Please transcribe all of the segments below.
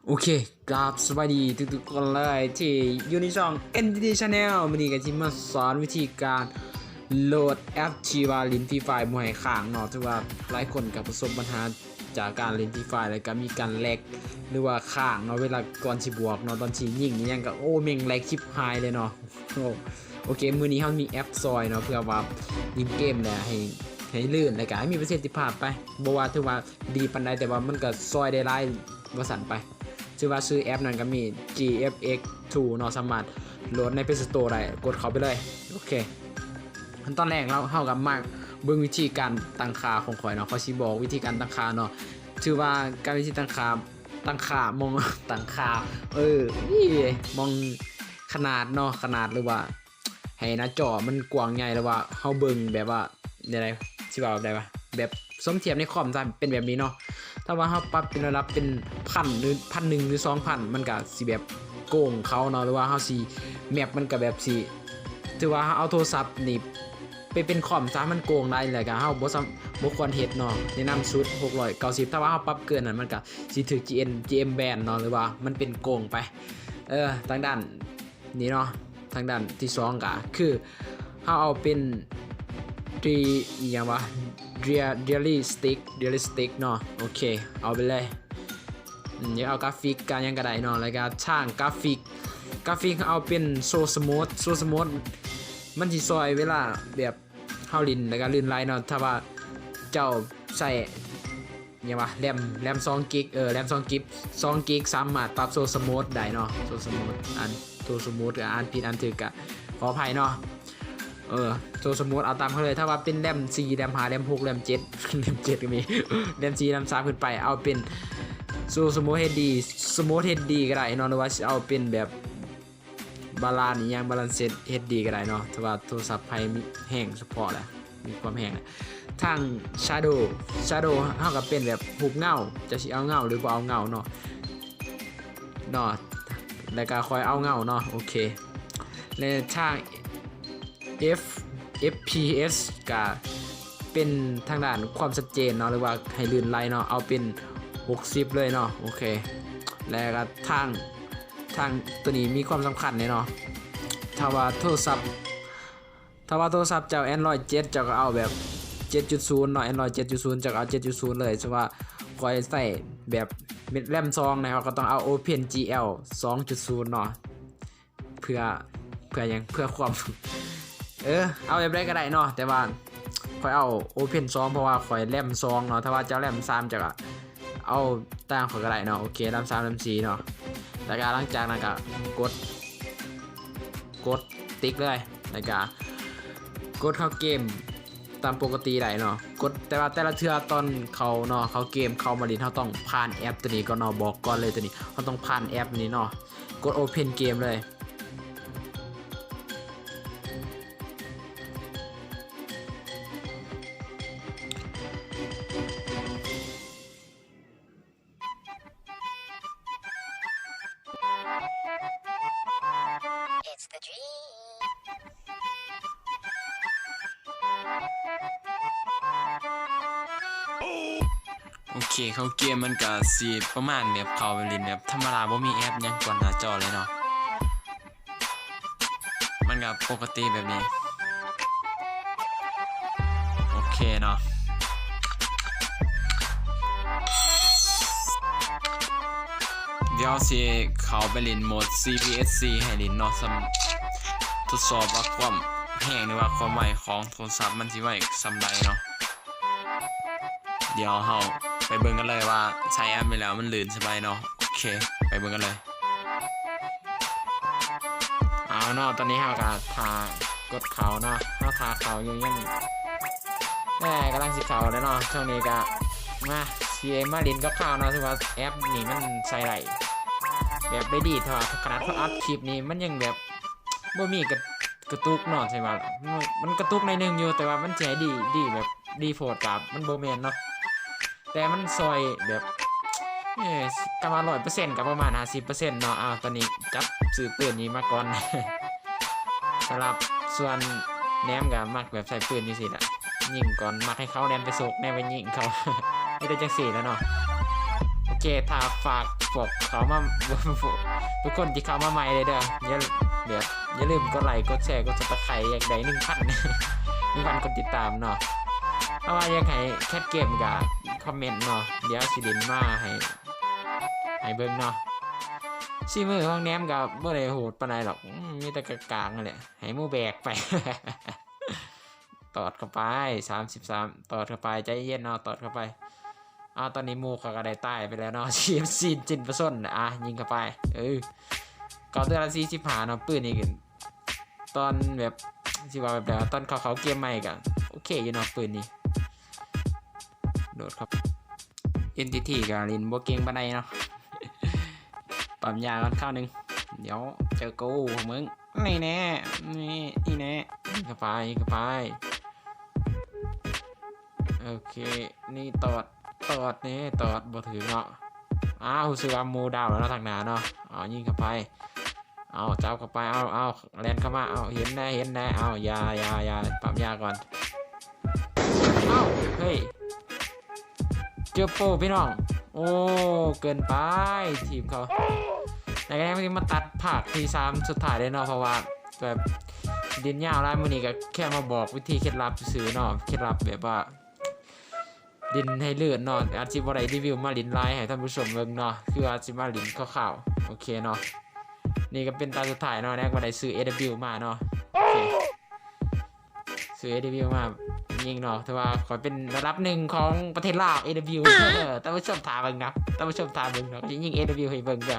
ໂອເຄ ກາບສະບາຍດີທຸກໆຄົນເລີຍທີ່ຢູ່ໃນຊ່ອງ ເອັນທີທີ Channel. ມື້ນີ້ກໍຊິມາສອນວິທີການໂຫຼດແອັບທີ່ວ່າຫຼິ້ນ Free Fire ບໍ່ໃຫ້ຄ້າງເນາະ. ຖືວ່າຫຼາຍຄົນກໍປະສົບບັນຫາຈາກການຫຼິ້ນ Free Fire ແລ້ວກໍມີການແລັກ ຫຼືວ່າຄ້າງເນາະ ເວລາກ່ອນຊິບວກເນາະ, ຕອນຊິຍິງອີ່ຫຍັງກໍ ໂອ້ ແມ່ງແລັກຊິບຫາຍເລີຍເນາະ. ໂອເຄ ມື້ນີ້ເຮົາມີແອັບຊ່ອຍເນາະ ເພື່ອວ່າຫຼິ້ນເກມແລ້ວໃຫ້ ໃຫ້ລື່ນ ແລ້ວກໍໃຫ້ມີປະສິດທິພາບໄປ. ບໍ່ວ່າຖືວ່າດີປານໃດ ແຕ່ວ່າມັນກໍຊ່ອຍໄດ້ຫຼາຍວ່າຊັ້ນໄປ. ຊື່ວ່າຊື່ແອັບນັ້ນກໍມີ ຈີເອັຟເອັກທູ ເນາະ, ສາມາດໂຫຼດໃນ Play Store ໄດ້, ກົດເຂົ້າໄປເລີຍ. ໂອເຄ ຂັ້ນຕອນແລກເນາະ ເຮົາກໍມາເບິ່ງວິທີການຕັ້ງຄ່າຂອງຂ້ອຍເນາະ, ຂ້ອຍຊິບອກວິທີການຕັ້ງຄ່າເນາະ. ຖືວ່າການ ວິທີຕັ້ງຄ່າ ຕັ້ງຄ່າ ມອງ ຕັ້ງຄ່າ ເອີ ມອງຂະໜາດເນາະ, ຂະໜາດ ຫຼືວ່າໃຫ້ໜ້າຈໍມັນກວ້າງໃຫຍ່ ຫຼືວ່າເຮົາເບິ່ງແບບວ່າ ແນວໃດ ຊິເວົ້າແບບໃດວະ ແບບສົມທຽບໃນຄອມຊະ ເປັນແບບນີ້ເນາະ. ຖ້າວ່າເຮົາປັບເປັນລະດັບເປັນພັນ ຫຼື ພັນໜຶ່ງ ຫຼື ສອງພັນ ມັນກະຊິແບບໂກງເຂົາເນາະ, ຫຼືວ່າເຮົາຊິ ແມັບມັນກະແບບຊິ ຖືວ່າເຮົາເອົາໂທລະສັບນີ້ໄປເປັນຄອມຊະ ມັນໂກງໄດ້. ແລ້ວກະເຮົາບໍ່ສຳ ບໍ່ຄວນເຮັດເນາະ, ແນະນຳສຸດຫົກຮ້ອຍເກົ້າສິບ. ຖ້າວ່າເຮົາປັບເກີນນັ້ນ ມັນກະຊິຖືກ ຈີເອັມ ແບນເນາະ ຫຼືວ່າມັນເປັນໂກງໄປ. ເອີ ທາງດ້ານ ນີ້ເນາະ, ທາງດ້ານທີສອງກະຄືເຮົາເອົາເປັນ Re ອີ່ຫຍັງວະ Real- Realistic Realistic ເນາະ. ໂອເຄ ເອົາໄປເລີຍ. ອືມ ຢາກເອົາກຣາຟິກກະຫຍັງກະໄດ້ເນາະ, ແລ້ວກະທາງກຣາຟິກ ກຣາຟິກເຮົາເອົາເປັນ So Smooth So Smooth ມັນຊິຊ່ອຍເວລາແບບ ເຮົາຫຼິ້ນແລ້ວກໍລື່ນໄຫຼເນາະ. ຖ້າວ່າເຈົ້າໃຊ້ຫຍັງວະ ແຣມ ແຣມສອງກິກ ເອີ ແຣມສອງກິກ ສອງກິກ ສາມາດປັບ So Smooth ໄດ້ເນາະ. So Smooth ອ່ານ So Smooth ກໍອ່ານຜິດອ່ານຖືກກໍຂໍອະໄພເນາະ. ເອີ So Smooth ເອົາຕາມເຂົາເລີຍ. ຖ້າວ່າເປັນແຣມສີ່ ແຣມຫ້າ ແຣມຫົກ ແຣມເຈັດ ແຣມເຈັດກໍມີ ແຣມສີ່ ແຣມສາມຂຶ້ນໄປ ເອົາເປັນ So Smooth ເອັດດີ Smooth ເອັດດີກໍໄດ້ເນາະ ຫຼືວ່າຊິເອົາເປັນແບບ ບາລານອີ່ຫຍັງ ບາລານເຊັດ ເອັດດີກໍໄດ້ເນາະ. ຖ້າວ່າໂທລະສັບໃຜມີແຮງສະເພາະແຫຼະ ມີຄວາມແຮງແຫຼະ. ທາງ Shadow Shadow ເຮົາກໍເປັນແບບຮູບເງົາ ຈະຊິເອົາເງົາ ຫຼື ບໍ່ເອົາເງົາເນາະ ເນາະ ແລ້ວກໍຄ່ອຍເອົາເງົາເນາະ. ໂອເຄ ແລະ ທາງ F- ເອັຟ ເອັຟ ພີ ເອັສ ກໍເປັນທາງດ້ານຄວາມຊັດເຈນເນາະ ຫຼືວ່າໃຫ້ລື່ນໄຫຼເນາະ ເອົາເປັນຫົກສິບເລີຍເນາະ. ໂອເຄ ແລ້ວກໍທາງ ທາງໂຕນີ້ມີຄວາມສຳຄັນແດ່ເນາະ. ຖ້າວ່າໂທລະສັບ ຖ້າວ່າໂທລະສັບເຈົ້າ Android ເຈັດ ເຈົ້າກໍເອົາແບບ ເຈັດຈຸດສູນ ເນາະ Android ເຈັດຈຸດສູນ ເຈົ້າກໍເອົາ ເຈັດຈຸດສູນ ເລີຍ. ສົມມຸດວ່າຂ້ອຍໃຊ້ແບບແຣມສອງນະ ເຮົາກໍຕ້ອງເອົາ OpenGL ສອງຈຸດສູນ ເນາະ. ເພື່ອ ເພື່ອຫຍັງ? ເພື່ອຄວາມ ເອີ ເອົາແບບໃດກໍໄດ້ເນາະ ແຕ່ວ່າຂ້ອຍເອົາ Open ສອງ ເພາະວ່າຂ້ອຍແຣມສອງເນາະ. ຖ້າວ່າເຈົ້າແຣມສາມ ເຈົ້າກໍເອົາຕາມຂ້ອຍກໍໄດ້ເນາະ. ໂອເຄ ແຣມສາມ ແຣມສີ່ເນາະ. ແລ້ວກໍຫຼັງຈາກນັ້ນກໍກົດ ກົດຕິກເລີຍ ແລ້ວກໍກົດເຂົ້າເກມ ຕາມປົກກະຕິໄດ້ເນາະ. ກົດ ແຕ່ວ່າແຕ່ລະເທື່ອຕອນເຂົ້າເນາະ ເຂົ້າເກມ ເຂົ້າມາຫຼິ້ນ ເຮົາຕ້ອງຜ່ານແອັບໂຕນີ້ກ່ອນເນາະ. ບອກກ່ອນເລີຍໂຕນີ້ ເຮົາຕ້ອງຜ່ານແອັບນີ້ເນາະ. ກົດ Open Game ເລີຍ. It's the dream. ໂອເຄ ເຂົ້າເກມມັນກະຊິປະມານແບບເຂົ້າໄປຫຼິ້ນແບບທຳມະດາ ບໍ່ມີແອັບຫຍັງກວນໜ້າຈໍເລີຍເນາະ. ມັນກໍປົກກະຕິແບບນີ້. ໂອເຄເນາະ ດຽວຊິເຂົ້າໄປຫຼິ້ນໂໝດ ຊີ ວີ ເອັສ ຊີ ໃຫ້ຫຼິ້ນເນາະ ສຳ ທົດສອບວ່າຄວາມແຮງ ຫຼືວ່າຄວາມໄວຂອງໂທລະສັບມັນຊິໄວສ່ຳໃດເນາະ. ດຽວເຮົາໄປເບິ່ງກັນເລີຍວ່າໃຊ້ແອັບນີ້ແລ້ວມັນລື່ນສ່ຳໃດເນາະ. ໂອເຄ ໄປເບິ່ງກັນເລີຍ. ເອົາເນາະ ຕອນນີ້ເຮົາກໍຖ້າກົດເຂົ້າເນາະ ເຮົາຖ້າເຂົ້າຢູ່ ຍັງ ແໝ່ ກຳລັງຊິເຂົ້າແລ້ວເນາະ. ຊ່ວງນີ້ກໍມາ ຊິມາຫຼິ້ນກັບເຂົາເນາະ ຖືວ່າແອັບນີ້ມັນໃຊ້ໄດ້ແບບໄດ້ດີ ຖ້າວ່າຂະໜາດເຮົາອັດຄລິບນີ້ມັນຍັງແບບ ບໍ່ມີກະ ກະຕຸກເນາະ ໃຊ່ວ່າ ມັນກະຕຸກໜ້ອຍໜຶ່ງຢູ່ ແຕ່ວ່າມັນຊິໃຫ້ດີ ດີແບບ ດີໂພດກະມັນບໍ່ແມ່ນເນາະ ແຕ່ມັນຊ່ອຍແບບ ເອີ ກະວ່າຮ້ອຍເປີເຊັນ ກະປະມານຫ້າສິບເປີເຊັນເນາະ. ອ້າວ ຕອນນີ້ຈັບຊື້ປືນນີ້ມາກ່ອນ ສຳລັບສ່ວນແນມກະມັກແບບໃຊ້ປືນຈັ່ງຊີ້ລະ ຍິງກ່ອນ ມັກໃຫ້ເຂົາແລ່ນໄປໂຊກ ແນມໄປຍິງເຂົາ ມີແຕ່ຈັ່ງຊີ້ລະເນາະ. ໂອ ເຄ ຖ້າຝາກພວກເຂົ້າມາ ທຸກຄົນທີ່ເຂົ້າມາໃໝ່ເລີຍເດີ ຢ່າ ແບບ ຢ່າລືມກົດໄລ ກົດແຊ ກົດ Subscribe ຢາກໄດ້ໜຶ່ງພັນ ໜຶ່ງພັນຄົນຕິດຕາມເນາະ. ຖ້າວ່າຢາກໃຫ້ແຄດເກມກໍຄອມເມັນເນາະ ດຽວຊິຫຼິ້ນມາໃຫ້ ໃຫ້ເບິ່ງເນາະ. ສີມືຂອງແນມກໍບໍ່ໄດ້ໂຫດປານໃດດອກ ອືມ ມີແຕ່ກາງໆນັ້ນແຫຼະ ໃຫ້ໝູ່ແບກໄປ. ຕອດເຂົ້າໄປ ສາມສິບສາມ ຕອດເຂົ້າໄປ ໃຈເຢັນເນາະ ຕອດເຂົ້າໄປ. ອ້າວ ຕອນນີ້ໝູ່ເຂົາກໍໄດ້ຕາຍໄປແລ້ວເນາະ ສີ່ສິບສີ່ ສິ້ນປະຊົນ. ອ່ະ ຍິງເຂົ້າໄປ ເອີ ເຂົ້າເທື່ອລະສີ່ສິບຫ້າເນາະ. ປືນນີ້ ຕອນແບບ ຊິວ່າແບບໃດ ຕອນເຂົາເຂົ້າເກມໃໝ່ກໍໂອເຄຢູ່ເນາະ ປືນນີ້. ໂດດເຂົ້າ ເອັນທີທີ ກໍຫຼິ້ນບໍ່ເກັ່ງປານໃດເນາະ. ປ້ຳຢາກ່ອນຄາວໜຶ່ງ ດຽວເຈີກູມຶງ. ນີ້ແນ່ ນີ້ ນີ້ແນ່ ຍິງເຂົ້າໄປ ຍິງເຂົ້າໄປ. ໂອເຄ ນີ້ຕອດ ຕອດ ນີ້ຕອດ ບໍ່ຖືກເນາະ. ອ້າວ ຮູ້ສຶກວ່າໝູ່ດາວແລ້ວເນາະ ທາງໜ້າເນາະ. ເອົາ ຍິງເຂົ້າໄປ ເອົາ ຈັບເຂົ້າໄປ ເອົາ ເອົາ ແລ່ນເຂົ້າມາ ເອົາ ເຫັນແນ່ ເຫັນແນ່ ເອົາ ຢ່າ ຢ່າ ຢ່າ ປ້ຳຢາກ່ອນ. ເອົ້າ ເຮີ້ຍ ເຈີໂປພີ່ນ້ອງ ໂອ້ ເກີນໄປ ທີມເຂົາ. ໃນກະແນນທີ່ມາຕັດພາກທີສາມສຸດທ້າຍເລີຍເນາະ ເພາະວ່າແບບຫຼິ້ນຍາວຫຼາຍ ມື້ນີ້ກໍແຄ່ມາບອກວິທີເຄັດລັບຊື່ໆເນາະ ເຄັດລັບແບບວ່າຫຼິ້ນໃຫ້ລື່ນເນາະ. ອາດຊິບໍ່ໄດ້ຣີວິວມາຫຼິ້ນຫຼາຍໃຫ້ທ່ານຜູ້ຊົມເບິ່ງເນາະ ຄືອາດຊິມາຫຼິ້ນຄ່າວໆ. ໂອເຄເນາະ ນີ້ກໍເປັນຕາສຸດທ້າຍເນາະ ແນກບໍ່ໄດ້ຊື້ເອດັບເບິນຢູມາເນາະ. ໂອເຄ ຊື້ເອດັບເບິນຢູມາຍິງເນາະ ຖືວ່າຂ້ອຍເປັນລະດັບໜຶ່ງຂອງປະເທດລາວ ເອດັບເບິນຢູ ເອີ ທ່ານຜູ້ຊົມຖ້າເບິ່ງນະ ທ່ານຜູ້ຊົມຖ້າເບິ່ງເນາະ ຊິຍິງເອດັບເບິນຢູໃຫ້ເບິ່ງເດີ.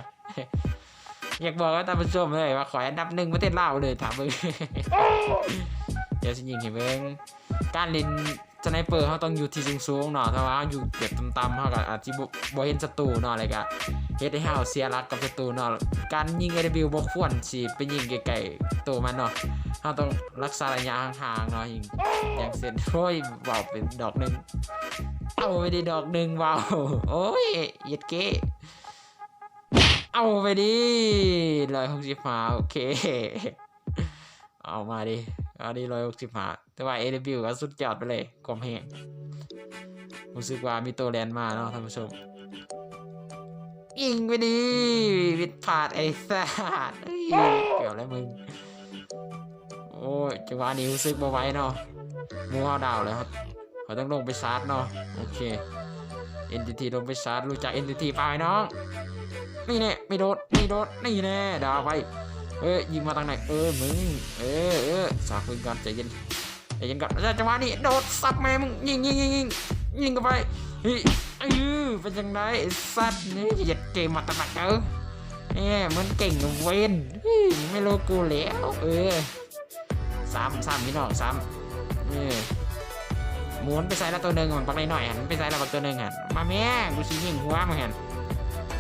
ຢາກບອກກັບທ່ານຜູ້ຊົມເລີຍວ່າຂ້ອຍອັນດັບໜຶ່ງປະເທດລາວເລີຍ ຖ້າເບິ່ງ ດຽວຊິຍິງໃຫ້ເບິ່ງ. ການຫຼິ້ນສະໄນເປີເຮົາຕ້ອງຢູ່ທີ່ສູງໆເນາະ ຖ້າວ່າເຮົາຢູ່ແບບຕ່ຳໆ ເຮົາກໍອາດຊິບໍ່ ບໍ່ເຫັນສັດຕູເນາະ ແລ້ວກໍເຮັດໃຫ້ເຮົາເສຍຫຼັກກັບສັດຕູເນາະ. ການຍິງເອດັບເບິນຢູບໍ່ຄວນຊິໄປຍິງໃກ້ໆໂຕມັນເນາະ ເຮົາຕ້ອງລັກສາໄລຍະຫ່າງໆເນາະ. ຍິງ ຢ່າງເຊັ່ນ ໂອ້ຍ ເວົ້າໄປດອກໜຶ່ງ ເອົາໄປດີດອກໜຶ່ງ ເວົ້າ ໂອ້ຍ ເຢັດເກ້ ເອົາໄປດີ ຮ້ອຍຫົກສິບຫ້າ ໂອເຄ ເອົາມາດີ ເອົາດີ ຮ້ອຍຫົກສິບຫ້າ. ແຕ່ວ່າເອດັບເບິນຢູກໍສຸດຍອດໄປເລີຍ ຄວາມແຮງ ຮູ້ສຶກວ່າມີໂຕແລ່ນມາເນາະທ່ານຜູ້ຊົມ. ຍິງໄປດີ ຜິດພາດໄອ້ສັດ ເອີຍ ເກືອບແລ້ວມຶງ. ໂອ້ຍ ຈັງຫວະນີ້ຮູ້ສຶກບໍ່ໄຫວເນາະ ໝູ່ເຮົາດາວແລ້ວ ເຮົາຕ້ອງລົງໄປຊາດເນາະ. ໂອເຄ ເອັນທີທີ ລົງໄປຊາດ ຮູ້ຈັກເອັນທີທີປ່າວ ໄອ້ນ້ອງ? ນີ້ແນ່ ມີໂດດ ມີໂດດ ນີ້ແນ່ ດາວໄປ. ເອີຍ ຍິງມາທາງໃດ? ເອີ ມຶງ ເອີ ເອີ ຊາກເບິ່ງກ່ອນ ໃຈເຢັນ ໃຈເຢັນກ່ອນ. ຈັງຫວະນີ້ໂດດສັບແມ່ມຶງ ຍິງ ຍິງ ຍິງ ຍິງ ຍິງເຂົ້າໄປ. ເຮີ້ຍ ເອີ ເປັນຈັ່ງໃດໄອ້ສັດ? ເອີ ເຈັດເກມມາຕະບັດເອີ ແໝ່ ມັນເກັ່ງເວີນ ເຮີ້ຍ ແມ່ນໂລກູແລ້ວ ເອີ. ຊ້ຳ ຊ້ຳ ພີ່ນ້ອງ ຊ້ຳ ເອີ ໝູນໄປໃສລະໂຕໜຶ່ງ ບັກນ້ອຍໆຫັ້ນ ໄປໃສລະບັກໂຕໜຶ່ງຫັ້ນ? ມາແມ່ ກູຊິຍິງຫົວມຶງຫັ້ນ.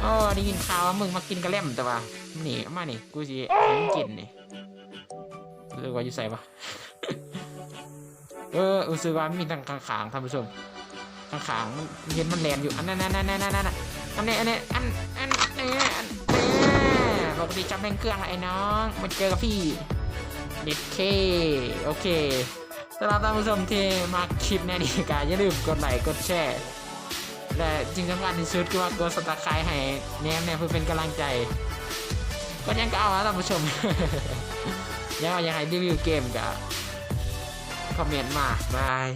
ໂອ້ ໄດ້ຍິນຂ່າວວ່າມຶງມັກກິນກະແລັມ ແຕ່ວ່າ ນີ້ ມານີ້ ກູຊິໃຫ້ມຶງກິນນີ້. ຮູ້ສຶກວ່າຢູ່ໃສວະ? ເອີ ຮູ້ສຶກວ່າມີທາງຂ້າງໆ ທ່ານຜູ້ຊົມ ຂ້າງໆ ມັນ ເຫັນມັນແລ່ນຢູ່ ອັນນັ້ນ ອັນນັ້ນ ອັນນັ້ນ ອັນນີ້ ອັນນີ້ ອັນ ອັນ ເອີ ອັນ ເອີ ປົກກະຕິຈັບແມ່ນເຄື່ອງລະໄອ້ນ້ອງ ມາເຈີກັບພີ່ ເອັດເຄ ໂອເຄ. ສຳລັບທ່ານຜູ້ຊົມທີ່ມັກຄລິບແນວນີ້ກໍຢ່າລືມກົດໄລ ກົດແຊ ແລະ ສິ່ງສຳຄັນທີ່ສຸດຄືວ່າກົດ Subscribe ໃຫ້ແນມແດ່ ເພື່ອເປັນກຳລັງໃຈ. ກົດຫຍັງກໍເອົາລະທ່ານຜູ້ຊົມ ຢາກ ຢາກໃຫ້ຣີວິວເກມກໍຄອມເມັນມາ. ບາຍ.